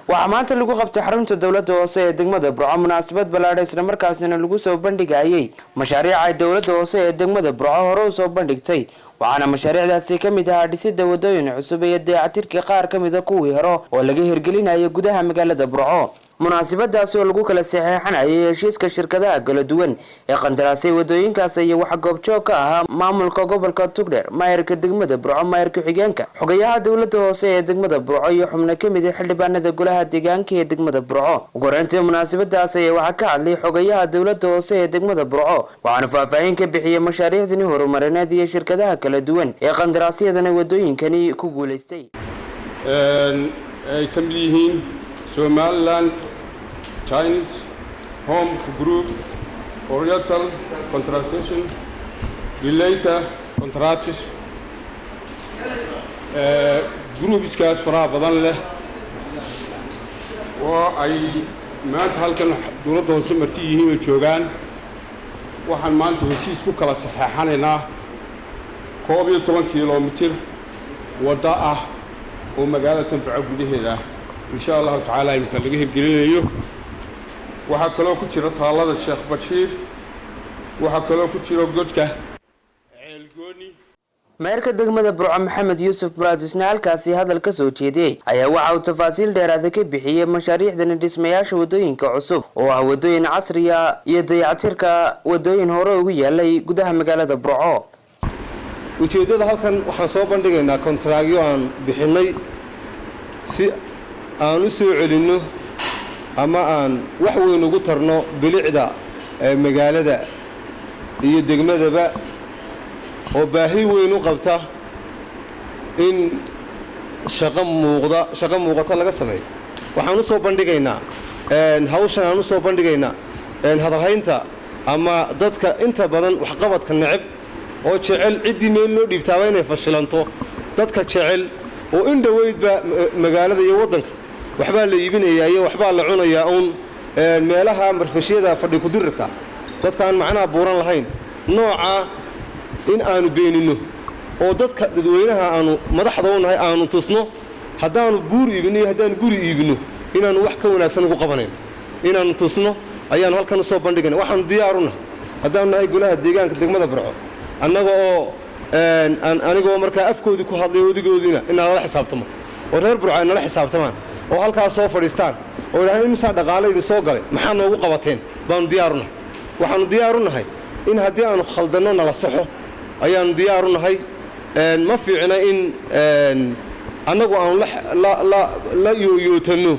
Waxaa maanta lagu qabtay xarunta dowladda hoose ee degmada Burco munaasabad ballaadha, islamarkaasina lagu soo bandhigayay mashaariic ay dowladda hoose ee degmada Burco hore u soo bandhigtay. Waxaana mashaariicdaasi ka mid ahaa dhisida wadooyin cusub iyo dayactirka qaar ka mida kuwii hore oo laga hirgelinayo gudaha magaalada Burco. Munaasabadaasi oo lagu kala saxeexanayay heshiiska shirkadaha kala duwan ee qandaraasay wadooyinkaas iyo waxaa goobjoog ka ahaa maamulka gobolka Tugdheer, maayarka degmada Burco, maayar ku-xigeenka, xogayaha dowlada hoose ee degmada Burco iyo xubno kamid a xildhibaanada golaha deegaanka ee degmada Burco. Ugu horeyntii munaasabadaas ayaa waxaa ka hadlay xogayaha dowlada hoose ee degmada Burco, waxaana faahfaahin ka bixiyey mashaariicdani horumarineed iyo shirkadaha kala duwan ee qandaraasyadana wadooyinkani ku guuleystay. Ay ka mid yihiin Somaliland Chinese Home Group, Oriental Contraction, Relator Contracts, groups-kaas faraha badan leh oo ay maanta halkan dowladda hoose marti yihiin oo joogaan. Waxaan maanta heshiis ku kala saxeexanaynaa 11 kilomitir waddo ah oo magaalada Burco gudaheeda ah, insha Allahu tacaala, imika laga hirgelinayo. Waxaa kaloo ku jira taallada Sheekh Bashiir, waxaa kaloo ku jira godka Ceelgooni. Maayarka degmada Burco, Maxamed Yuusuf Muraad, isna halkaasi hadal ka soo jeediyey ayaa waxa uu tafaasiil dheeraada ka bixiyey mashaariicdani dhismayaasha wadooyinka cusub oo ah wadooyin casriya iyo dayactirka wadooyin hore ugu yaalay gudaha magaalada Burco. Ujeeddada halkan waxaan soo bandhigaynaa kontraagyo aan bixinnay si aan u soo celinno ama aan wax weyn ugu tarno bilicda ee magaalada iyo degmadaba, oo baahi weyn u qabta in shaqo muuqda, shaqo muuqata laga sameeyo. Waxaan u soo bandhigaynaa hawshan, aan u soo bandhigaynaa hadalhaynta ama dadka inta badan waxqabadka neceb oo jecel ciddii meel loo dhiibtaaba inay fashilanto, dadka jecel oo in dhoweydba magaalada iyo waddanka waxbaa la iibinayaa iyo waxbaa la cunayaa uun, meelaha marfashyada fadhi kudirirka, dadkaan macnaha buuran lahayn nooca, in aanu beeninno oo dadka dadweynaha aanu madaxda u nahay aanu tusno haddaanu buur iibinno iyo haddaanu guri iibinno inaannu wax ka wanaagsan ugu qabanayn, inaannu tusno ayaannu halkan u soo bandhigayna. Waxaanu diyaaru nahay, haddaanu nahay golaha deegaanka degmada Burco, annaga oo anigoo markaa afkoodii ku hadlay odigoodiina, in nalala xisaabtamo oo reer Burco ay nala xisaabtamaan oo halkaas soo fadhiistaan oo idhahdaan, "Imisaa dhaqaale idin soo galay? Maxaa noogu qabateen?" baanu diyaaru nahay. Waxaannu diyaaru nahay in haddii aanu khaldanno nala saxo ayaannu diyaaru nahay. Ma fiicna in annagu aanu la yooyootanno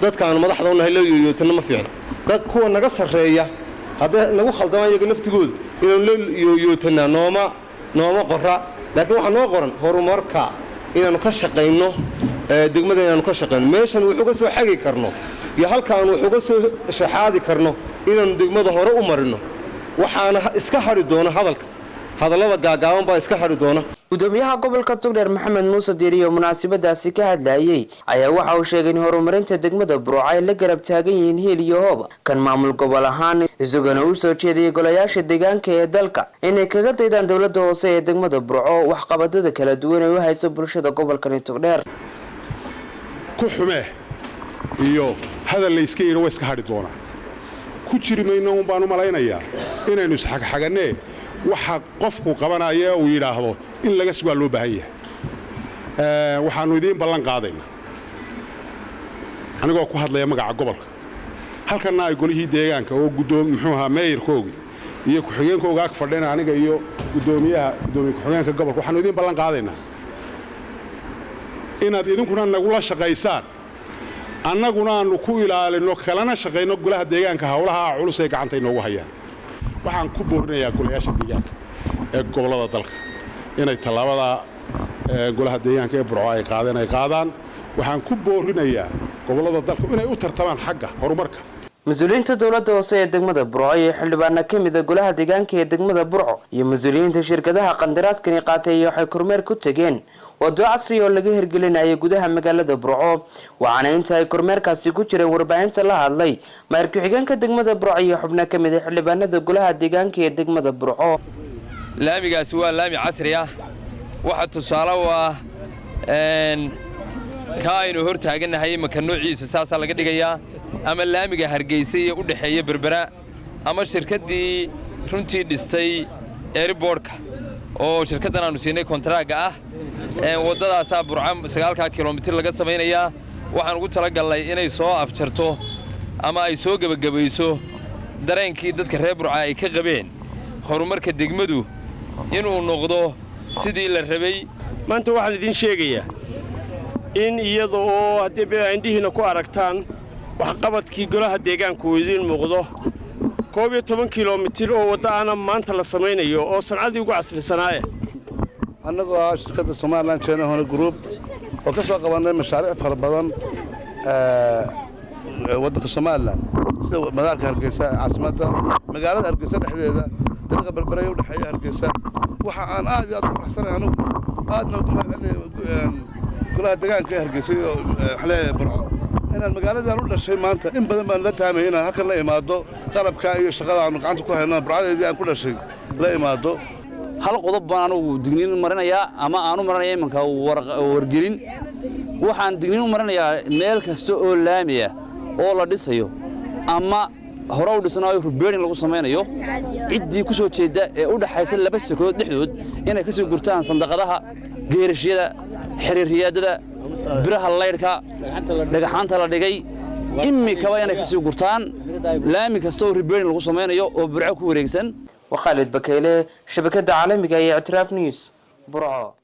dadka aanu madaxda u nahay, la yooyootanno ma fiicna. Dad kuwa naga sarreeya hadday nagu khaldamaan iyaga laftigooda inaanu la yooyootannaa nooma qora, laakiin waxaa noo qoran horumarka inaannu ka shaqayno degmada, inaannu ka shaqayno meeshan wax uga soo xagi karno iyo halkaanu wax uga soo shaxaadi karno inaannu degmada hore u marino. Waxaana iska hadhi doona hadalka, hadallada gaagaaban baa iska hadhi doona. Gudoomiyaha gobolka Togdheer, Maxamed Muuse Diiri, oo munaasabadaasi ka hadlayay ayaa waxa uu sheegay in horumarinta degmada Burco ay la garab taagan yihiin hiil iyo hooba kan maamul gobol ahaan, isagana uu soo jeediyey golayaasha deegaanka ee dalka inay kaga daydaan dowlada hoose ee degmada Burco waxqabadada kala duwan ee u hayso bulshada gobolkani Togdheer. Ku xumee iyo hadal layska yidhi way iska hadhi doonaa, ku jiri mayno un baan u malaynayaa inaynu isxagxagannee. Waxa qofku qabanaya uu yidhaahdo in laga sugaa loo baahan yahay. Waxaannu idiin ballan qaadaynaa, anigoo ku hadlaya magaca gobolka, halkanna ay golihii deegaanka oo guddoom muxuu ahaa meeyarkoogii iyo ku-xigeenkooga ag fadhina, aniga iyo guddoomiyaha, guddoomiye ku-xigeenka gobolka, waxaannu idiin ballan qaadaynaa inaad idinkuna nagula shaqaysaan, annaguna aannu ku ilaalinno kalana shaqayno golaha deegaanka howlaha culus ee gacanta inoogu hayaan. Waxaan ku boorinayaa golayaasha deegaanka ee gobollada dalka inay tallaabada golaha deegaanka ee Burco ay qaadeen ay qaadaan. Waxaan ku boorinayaa gobollada dalka inay u tartamaan xagga horumarka. Mas-uuliyiinta dowladda hoose ee degmada Burco iyo xildhibaana ka mida golaha deegaanka ee degmada Burco iyo mas-uuliyiinta shirkadaha qandaraaskani qaatay waxay kormeer ku tegeen wado casri oo laga hirgelinayay gudaha magaalada Burco. Waxaana inta ay kormeerkaasi ku jireen warbaahinta la hadlay maayar ku-xigeenka degmada Burco iyo xubno ka mid a xildhibaanada golaha deegaanka ee degmada Burco. Laamigaasi waa laami casri ah. Waxa tusaale u ah Ka aynu hor taagannahay imanka noociisa saasaa laga dhigayaa, ama laamiga Hargeysa iyo u dhexeeya Berbera, ama shirkaddii runtii dhistay airportka oo shirkaddan aanu siinay kontaraaga ah, waddadaasaa Burca 9-kaa kilomitir laga samaynayaa. Waxaan ugu talagalnay inay soo afjarto ama ay soo gebagabayso dareenkii dadka reer Burca ay ka qabeen horumarka degmadu inuu noqdo sidii la rabay. Maanta waxaan idiin sheegayaa in iyada oo haddii indhihiinna ku aragtaan waxqabadkii golaha deegaanku uu idiin muuqdo, 11 kilomitir oo wadda ana maanta la samaynayo oo sancadii ugu casrisanaaya. Annagoo ah shirkadda Somaliland China Holley Group oo ka soo qabannay mashaariic fara badan waddanka Somaliland, sida madaarka Hargeysa, caasimadda magaalada Hargeysa dhexdeeda, dariiqa Berbereya u dhexeeya Hargeysa. Waxa aan aad iyo aad ugu faraxsanahay anugu, aadna ugu mahadcelinaya golaha deegaanka ee Hargeysa iyo waxaan leeyahay Burco, inaan magaaladan u dhashay maanta in badan baan la taamay inaan halkan la imaado, qalabka iyo shaqada aanu gacanta ku hayno, Burcadeedii aan ku dhashay la imaado. Hal qodob baan anugu digniin marinayaa ama aanu marinaya imanka wargelin. Waxaan digniin u marinayaa meel kasta oo laamiya oo la dhisayo ama hore u dhisnaayo repairing lagu samaynayo, ciddii ku soo jeedda ee u dhaxaysa laba sakood dhexdood inay ka soo gurtaan sandaqadaha, geerashyada, xiriirriyaadada, biraha laydhka, dhagaxaanta la dhigay imikaba inay ka soo gurtaan laami kasta oo repairing lagu samaynayo oo Burco ku wareegsan. Waa Khaalid Bakeyle, shabakadda caalamiga ee Ictiraaf News, Burco.